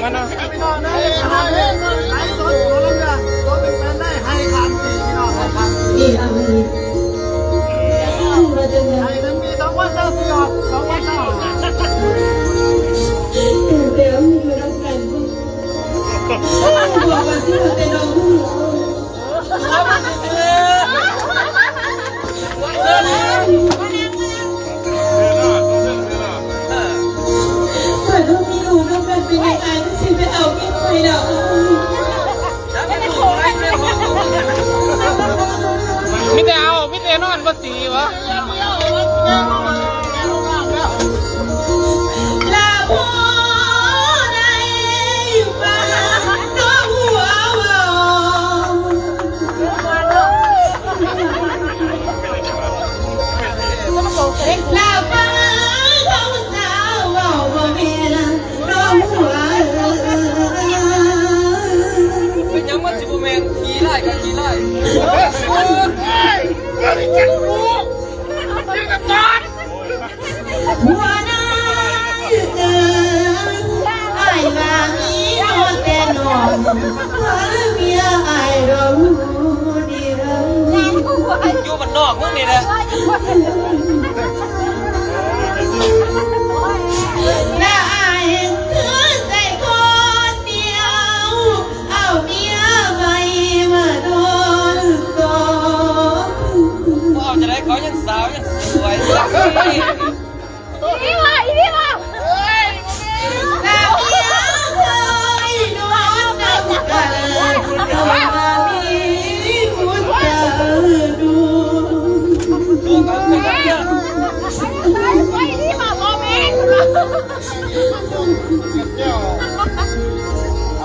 ມາເນາະ ພີ່ນ້ອງເດີ ໄລຟ໌ສົດ ໂຕເປັນໆ ໄດ້ ໃຫ້ຄຳຕີ ພີ່ນ້ອງ ໃຫ້ຄຳຕີ ໃຫ້ມັນມີສອງພັນຊາວສີ່ອອກ ສອງພັນຊາວຫ້າ ແຕ່ເຮົາຢູ່ນຳກັນ ບອກວ່າຊິເອົາແຕ່ດອກ ເພິ່ນມີລູກນຳກັນ ເປັນຫຍັງອ້າຍຄືຊິໄປເອົາເມຍໃໝ່ດອກ ມີແຕ່ເອົາ ມີແຕ່ນອນບໍ່ ເປັນຫຍັງມັນຊິບໍ່ແມ່ນ ຂີ້ຮ້າຍກໍຂີ້ຮ້າຍ ເຮີ້ຍ ເຮີ້ຍ ເຮີ້ຍ ເຈັບຫູ ເຈັບຕາ ຢູ່ບ້ານນອກມຶງນີ້ແຫຼະ ບໍ່ເອົາຈັ່ງໃດ ເຂົາຍັງສາວ ຍັງສວຍ ເຊັກຊີ. ອີ່ຫວ່າ ອີ່ຫວ່າ ເຮີ້ຍ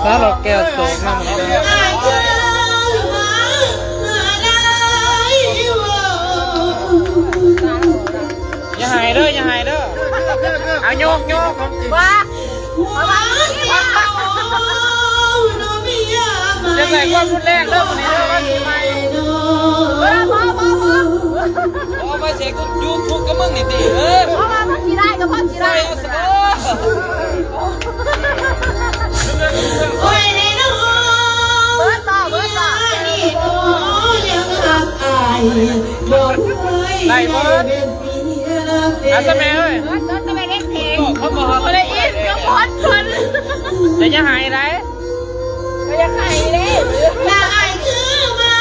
ສາຫຼອດແກ້ວໂສກນຳເດີ ຢ່າໄຫ້ເດີ ຢ່າໄຫ້ເດີ ເອົາໂຍກ ໂຍກ ວ່າ ຢ່າໃຊ້ຄວາມຮຸນແຮງເດີ ມື້ນີ້ເດີ ວັນປີໃໝ່ ບໍ່ ບໍ່ ບໍ່ ບໍ່ ບໍ່ ເອົາໄປໃສ່ກູຢູທູບກັບມຶງນີ້ຕິ ເອີ ເພາະວ່າມັນຂີ້ຮ້າຍກໍເພາະຂີ້ຮ້າຍ ເອີ ເບິດຕໍ່ ເບິດຕໍ່ ໄດ້ເບິດ ອ່ະ ສະແມເອີຍ ເບິດ ເບິດ ສະແມເດ້ງເພງ ບໍ່ໄດ້ອີກ ກໍໝົດຄົນ ແຕ່ຢ່າໄຫ້ໄດ ກໍຢາກໃຫ້ເດ້ ລະອາຍຄືວ່າ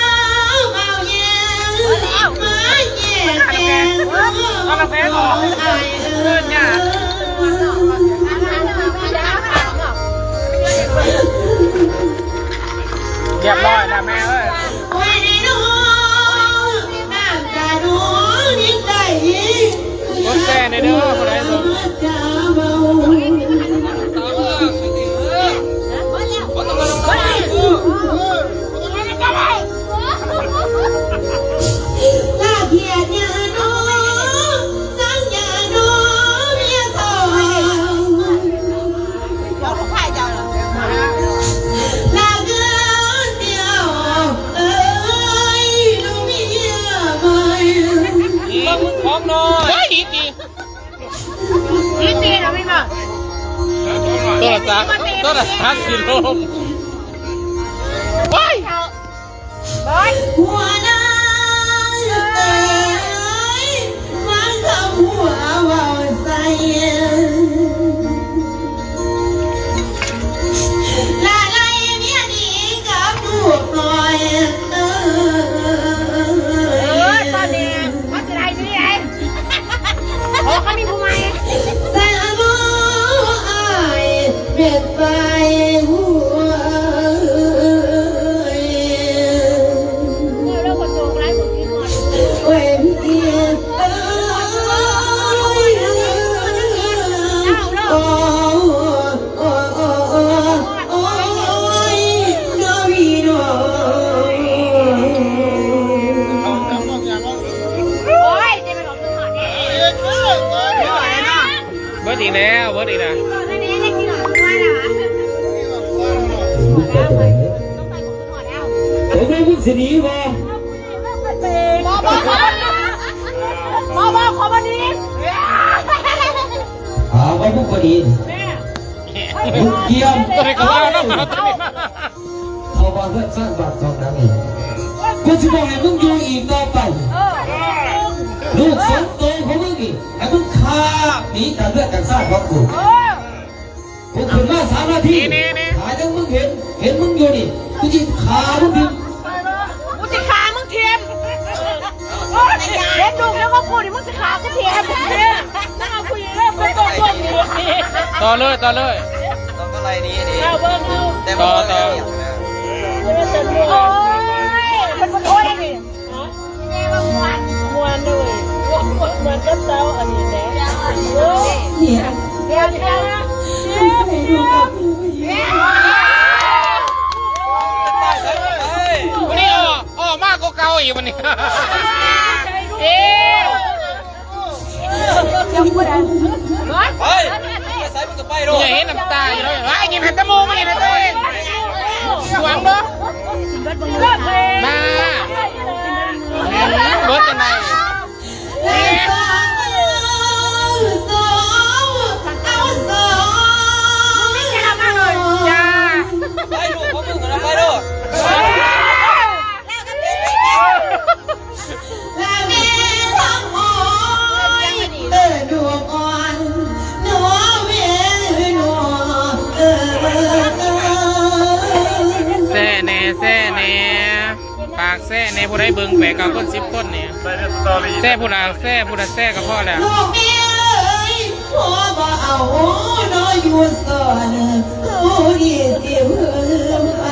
ເວົ້າແຍງ ມາແຍກແຍງ ເອົາກາແຟບໍ່ ເອີ້ນຫຍັງ ຮຽບຮ້ອຍແລ້ວແມ່ເອີຍ ກົດແຊແດ່ເດີ ຜູ້ໃດສົນ ຂອງນ້ອຍ ເຮີ້ຍ ອີກ ອີກ ອີກ ໂທລະສັບ ໂທລະສັບຊິລົ້ມ ໂອ້ຍ ໂອ້ຍ ຫົວນາງເອີຍ ມາຄຳຫົວເວົ້າໃສ່ ລະໄລ່ເມຍໜີກັບລູກນ້ອຍ ເອີຍ ເອີຍ ຕອນນີ້ມັນຊິໄດ້ຢູ່ນີ້ໄດ ໂອ້ ເຂົາມີຜູ້ໃໝ່ ສາວນ້ອຍເປັນໄປຫົວ ເອີຍ ເອີຍ ເອີຍ ໂອ້ ເບິດອີກແລ້ວ ເບິດອີກແລ້ວ ໂອ້ຍ ມຶງຊິໜີບໍ່? ບໍ່ ບໍ່ ບໍ່ ຂໍບໍ່ໜີ ອ່າ ບໍ່ ບໍ່ ບໍ່ໜີ ແມ່. ລູກຢ້ຽມ ຕົວໃດກໍວ່າເນາະ ເຂົາວ່າເຮືອນຊານບ້ານຊ່ອງນາງນີ້ ກູຊິບໍ່ໃຫ້ມຶງຢູ່ອີກຕໍ່ໄປ. ລູກສອງໂຕຂອງມຶງນີ້ ໃຫ້ມຶງຄາບໜີຈາກເຮືອນຈາກຊານຂອງກູ. ກູຂຶ້ນມາສາມນາທີ ຖ້າຍັງມຶງເຫັນ ເຫັນມຶງຢູ່ນີ້ ກູຊິຂ້າມຶງຖິ້ມ. ກູຊິຂ້າມຶງຖິ້ມ. ເຫັນລູກແລ້ວກໍກູນີ້ ມຶງຊິຂ້າກູຖິ້ມ. ມຶງເອົາຜູ້ຍິງເລີຍ ບໍ່ຕ້ອງລົງຢູ່. ຕໍ່ເລີຍ ຕໍ່ເລີຍ ຕ້ອງກໍໄລ່ໜີນີ້ ເອົາເບິ່ງເອົາ ຕໍ່ ຕໍ່ ໂອ້ຍ ມັນບໍ່ໂອ້ຍນີ້. ມ່ວນເດ້ ມ່ວນກັບເຈົ້າອັນນີ້ແຫຼະ. ໂອ້ຍ ດຽວ ດຽວ ດຽວ ນີ້ອອກ ອອກມາກວ່າເກົ່າອີກບັດນີ້. ເອີ ເຮີ້ຍ ໄປໃສມັນກໍໄປໂລດ. ຢ່າເຫັນນ້ຳຕາຢູ່ແລ້ວ ໄປກິນໃຫ້ແຕ່ໝູ່ ມາກິນໃຫ້ໂຕເອງ. ຫວັງບໍ່ ມາ ເບິດຈັ່ງໃດ. ໄປລູກຂອງມຶງນະ ໄປໂລດ. ລະແມ່ຮ້ອງໂອຍ ເອີ ດວງອ່ອນ ໂນເວ ໂນ ເອີ ເອີ ເອີ ແຊແດ່ ແຊແດ່ ຝາກແຊແດ່. ຜູ້ໃດເບິ່ງແປດເກົ້າຄົນ ສິບຄົນນີ້ ແຊຜູ້ລະ ແຊຜູ້ລະແຊກໍພໍແລ້ວ. ລູກແມ່ເອີຍ ພໍ່ບໍ່ເອົາ ໂນ ຢູ່ສອນ ເຮົານີ້ຊິເພິ່ມໄປ.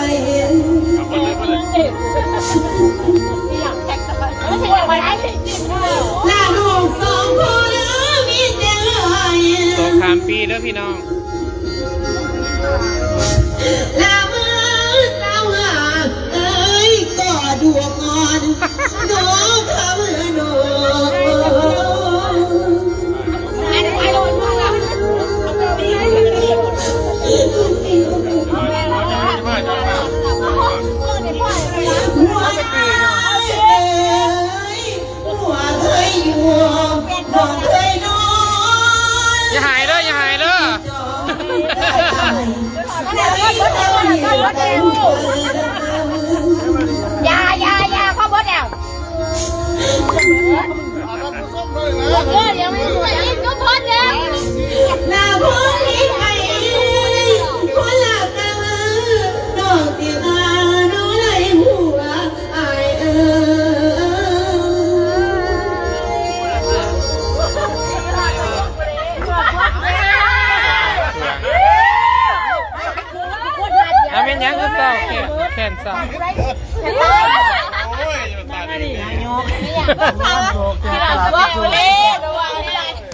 ລະລູກສອງຄົນເອີຍ ມີແຕ່ເອື້ອຍ ສອງຂ້າມປີເດີພີ່ນ້ອງ. ລະມື້ເຊົ້າຫາເອີຍ ກໍດວງອ່ອນ ໂນ ຄຳເອີຍ ໂນ. ຢ່າຫາຍເດີ ຢ່າຫາຍເດີ. ຢ່າ ຢ່າ ຢ່າ ພໍເບິດແລ້ວ. ເອີ ຍັງບໍ່ໝົດອີກ ກໍພໍແລ້ວ. ໜ້າຄົນທີ່ໄປ ຄົນລະກະເວີ ນ້ອງຊິມາ ໜູໄດ້ຮູ້ວ່າ ອ້າຍເອີຍ. ອາ ແມ່ນຫຍັງຄືເສົ້າ ແຂນ ແຂນສັ່ນ.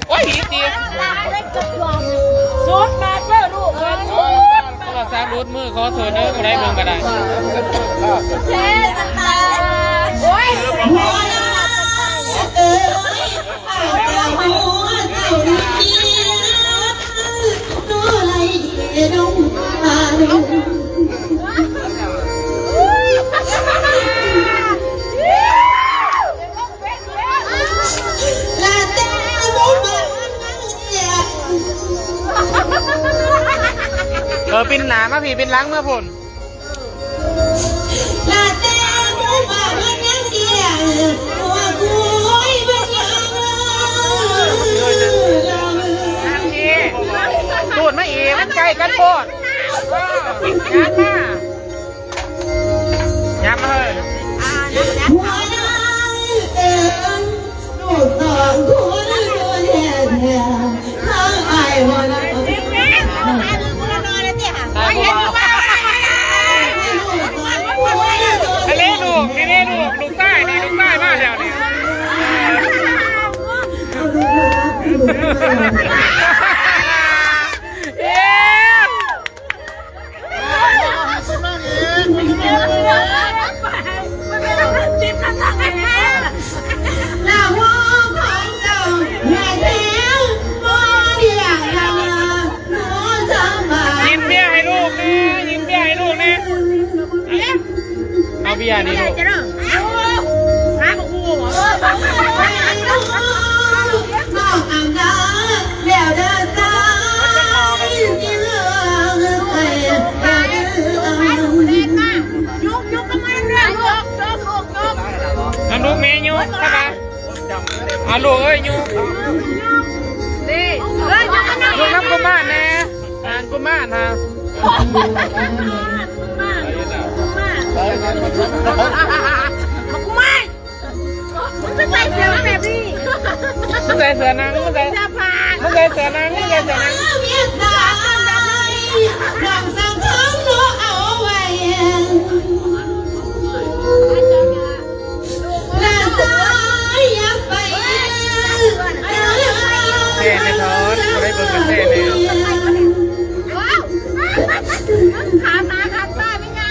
ໂອ້ຍ ອີກຕິ ສຸດມາກເດີລູກ ໂທລະສັບຫຼຸດມື ຂໍໂທດເດີ ຜູ້ໃດເບິ່ງກໍໄດ້. ໂອ້ຍ ເອີ ປິ່ນໜ້າມາພີ້ ປິ່ນຫຼັງເມືອພຸ້ນ. ພຸ້ນມາອີກ ມັນໃກ້ກັນໂພດ. ເອີ ຍັບມາ ຍັບມາເຮີ້ຍ. ອັນນີ້ລູກ ນີ້ ນີ້ລູກ ລູກຊາຍ ນີ້ລູກຊາຍມາແລ້ວນີ້. ຍິງເບຍໃຫ້ລູກແດ່ ຍິງເບຍໃຫ້ລູກແດ່. ເອົາເບຍນີ້ລູກ. ອາ ລູກເອີຍ ຍົກ ເດ້ ເອີຍ ຍົກນຳກຸມານແດ່ ອ່ານກຸມານນະ ມາກຸມານ ມຶງຄືໃສ່ເສື້ອມາແບບນີ້ ມຶງໃສ່ເສື້ອໜັງ ມຶງໃສ່ເສື້ອຜ້າ ມຶງໃສ່ເສື້ອໜັງ ມຶງໃສ່ເສື້ອໜັງ ແຊແນ່ທອດ ບໍ່ໄດ້ເບິ່ງກະແຊແນ່ ຂາມາຂາມຕາແມ່ຍ່າ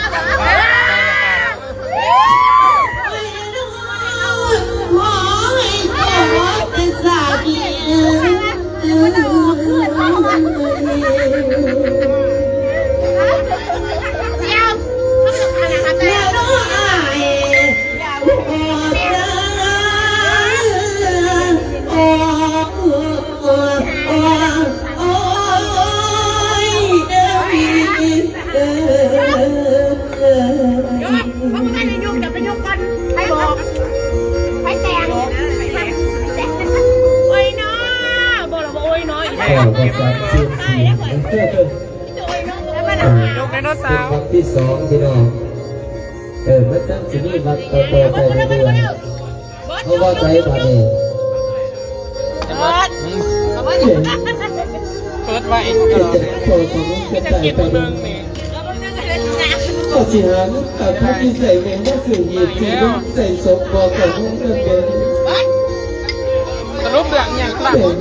ໂອ້ຍເນາະ ບໍ່ລະບໍ່ໂອ້ຍເນາະ ອີກແລ້ວ ໂອ້ຍເນາະ ຍົກໄດໂນເສົາ ເປັນວັກທີສອງ ພີ່ນ້ອງ ເອີ ມັນຈັ່ງຊິມີວັກຕໍ່ໆໄປເລື້ອຍໆ ເຮົາວ່າໄປບາດນີ້ ເປີດໄວ້ ມີແຕ່ພໍ່ຂອງເພິ່ນຕາຍໄປ ກໍຊິຫາເງິນຕາມພັກທີ່ໃສ່ແມ່ມາຊື້ຮີບຊື້ລົງໃສ່ສົບພໍ່ຂອງເພິ່ນເດີ ສະຫຼຸບເລື່ອງຫຍັງລະ ເອົາ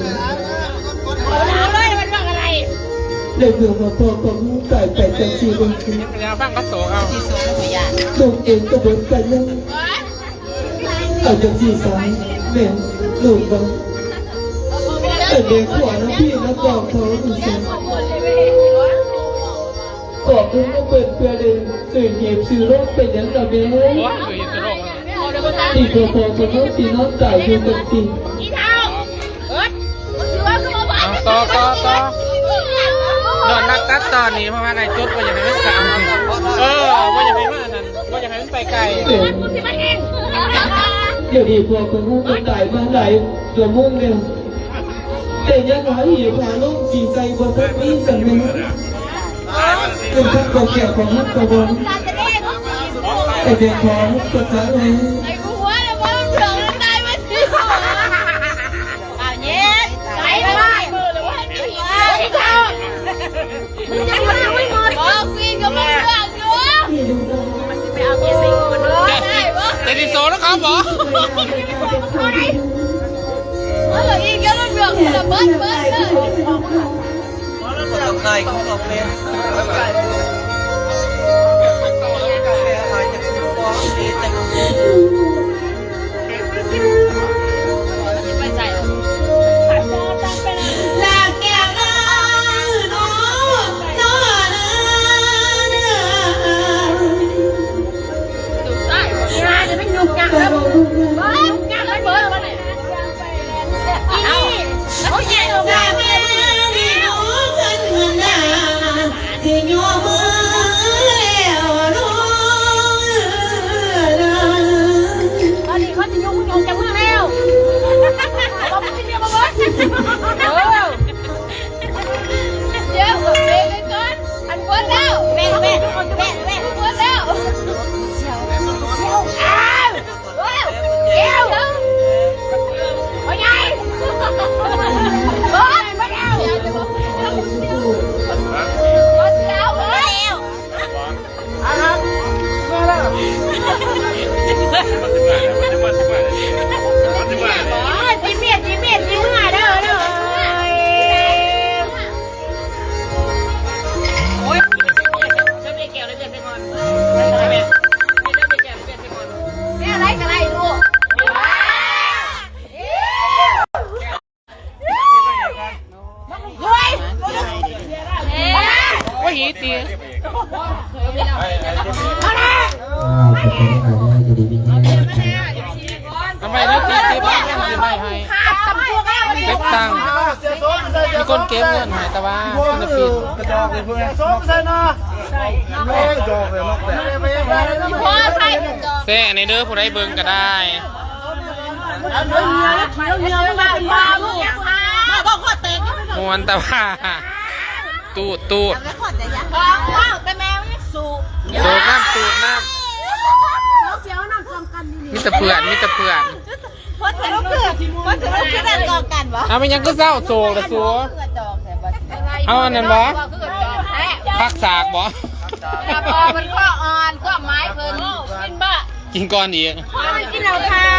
ເລີຍ ມັນເລື່ອງອະໄລ ໃນເມື່ອວ່າພໍ່ຂອງເຮົາຕາຍໄປຈັ່ງຊີ້ ເບິ່ງ ເຮັດຫຍັງຟັງກະໂສກເອົາ ລູກເອງກໍເບິດໄປແລ້ວ ເອົາຈັ່ງຊີ້ຊະ ແມ່ນລູກບໍ່ ເອີ້ນແມ່ຂວັນນະພີ່ນະນ້ອງເຂົານີ້ຊະ ຂອບຄຸນນຳເພິ່ນເພື່ອໄດ້ຊື້ຮີບຊື້ລົງເປັນຫຍັງລະແມ່ ໂອ້ຍ ຊື້ຮີບຊື້ລົງ ດີກວ່າພໍ່ຂອງເຮົາຊິນອນຕາຍຢູ່ຈັ່ງຊີ້ ອີເຖົ້າ ເອີດ ມຶງຊິເວົ້າຄືບໍ່ບອກ ເອົາ ຕໍ່ ຕໍ່ ຕໍ່ ຍ້ອນນັກຕັດຕໍ່ນີ້ ເພາະວ່າໄລຟ໌ສົດບໍ່ຢາກໃຫ້ມັນກາງ ເອີ ບໍ່ຢາກໃຫ້ມາອັນນັ້ນ ບໍ່ຢາກໃຫ້ມັນໄປໄກ ເອີ ດຽວນີ້ພວກເພິ່ນກໍຕາຍມາຫຼາຍຊົ່ວໂມງແລ້ວ ແຕ່ຍັງຫາທີ່ຫາລົງຊິໃສ່ບໍ່ທັນມີສ່ຳແມ່ ເປັນທັງເຂົາແກ່ຂອງມັນກໍບໍ່ ແຕ່ແມ່ຂອງກໍຈະແລ້ວ ເອົາເຢັນ ໃສ່ໄປ ມຶງຈະມາໄວ້ໝົດ ບໍ່ ກູກໍບໍ່ເລືອກຢູ່ ມັນຊິໄປເອົາເມຍໃສ່ໝົດເດີ ແຕ່ຊິໂຊນຳເຂົາບໍ່ ເອີ ອີກກໍເລືອກ ເລືອກເບິດ ເບິດເລີຍ ບໍ່ຕ້ອງໄດ້ ຂອງອອກແລ້ວ ຕອນນີ້ເຂົາຊິຍົກມຶງອອກຈາກເມືອງແລ້ວ ເຂົາວ່າມຶງຊິເມຍບໍ່ເບິດ ເອີ ດຽວເບຣກໄວ້ກ່ອນ ອັນເບິດແລ້ວ ແມ່ນ ແມ່ນ ແມ່ນ ແມ່ນ ເບິດແລ້ວ ເອີ ເອີ ພໍ່ໃຫຍ່ ເບິດ ເບິດແລ້ວ ເບິດແລ້ວ ເບິດແລ້ວ ໂອ້ຍ ໂອ້ຍ ຫີຕີ ອ່າ ຂອບໃຈຫຼາຍໆເດີ ຢູ່ດີມີແຮງ ທຳໄມເນາະ ເກັບ ເກັບເງິນໃຫ້ ເກັບຕັງ ມີຄົນເກັບເງິນໃຫ້ ແຕ່ວ່າ ແຊແດ່ເດີ ຜູ້ໃດເບິ່ງກໍໄດ້. ເອົາເໜືອ ເໜືອ ເໜືອ ເໜືອ ມັນເປັນບ້າລູກ ມາບໍ່ພໍແຕກ ມ່ວນແຕ່ວ່າ ຕູດ ຕູດ ແລ້ວຂອດໄດ້ຍັງ ເວົ້າແຕ່ແມ່ມັນຍັງສູບ ສູບນ້ຳ ສູບນ້ຳ ເຈົ້າຊິເອົານ້ຳຊອມກັນຢູ່ນີ້ ມີແຕ່ເພື່ອນ ມີແຕ່ເພື່ອນ ເພິ່ນເຖິງຄື ເພິ່ນເຖິງຄືນັ້ນກໍກັນບໍ່ ເອົາ ແມ່ນຫຍັງຄືເຊົາໂສກລະສູ ເອົາອັນນັ້ນບໍ່ ຜັກສາກບໍ່ ແລ້ວພໍມັນຂໍ້ອ່ອນ ຄວາມໝາຍເພິ່ນ ກິນບໍ່ ກິນກ່ອນອີກ ກິນເອົາຄ່າ